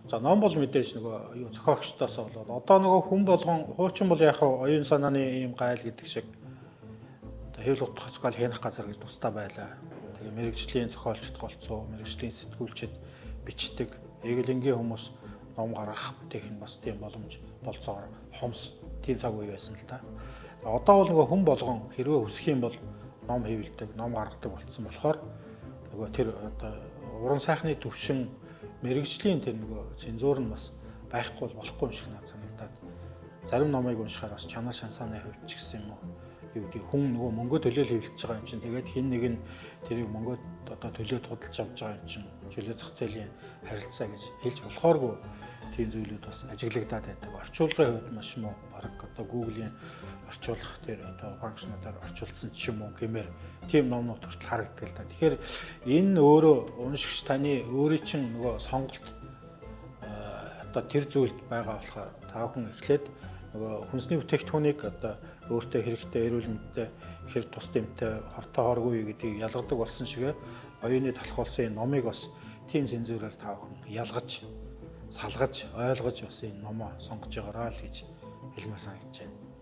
За, ном бол мэдээж нөгөө юу зохиогчдоос болоод одоо нөгөө хүн болгон хуучин бол яг оюун санааны ийм гайл гэдэг шиг одоо хэвлэл утга зохиол хянах газар гэж тусдаа байлаа. Тэгээ мэргэжлийн зохиолчд голцоо, мэргэжлийн сэтгүүлчид бичдэг. Эгэлэнгийн хүмүүс ном гаргах, бүтээх нь бас тийм боломж болцоогоор хомс тийм цаг үе байсан л та. Одоо бол нөгөө хүн болгон хэрвээ хүсэх юм бол ном хэвлэдэг, ном гаргадаг болцсон болохоор нөгөө тэр одоо уран сайхны төвшин, мэргэжлийн тэр нөгөө цензуур нь бас байхгүй бол болохгүй юм шиг надад санагдаад, зарим номыг уншихаар бас чанар шансааны хувьд ч гэсэн юм уу, юу гэдэг, хүн нөгөө мөнгө төлөөл хэвлэж байгаа юм чинь, тэгээд хэн нэг нь тэрийг мөнгө одоо төлөөд худалдаж авч байгаа юм чинь чөлөө зах зээлийн харилцаа гэж хэлж болохооргүй тийм зүйлүүд бас ажиглагдаад байдаг. Орчуулгын хувьд маш муу. Бараг одоо Google-ийн орчуулах тэр одоо function уудаар орчуулсан ч юм уу гэмээр тийм номнууд хүртэл харагддаг л да. Тэгэхээр энэ өөрөө уншигч таны өөрийн чинь нөгөө сонголт одоо тэр зүйлд байгаа болохоор та бүхэн эхлээд нөгөө хүнсний бүтээгдэхүүнийг одоо өөртөө хэрэгтэй, эрүүл мэндтэй хэр тус дэмтэй, хортой хооргүй гэдгийг ялгадаг болсон шигэ оюуны талх болсон энэ номыг бас тийм цензураар та бүхэн ялгаж, салгаж, ойлгож бас энэ номоо сонгож байгаарай л гэж хэлмээр санагдаж байна.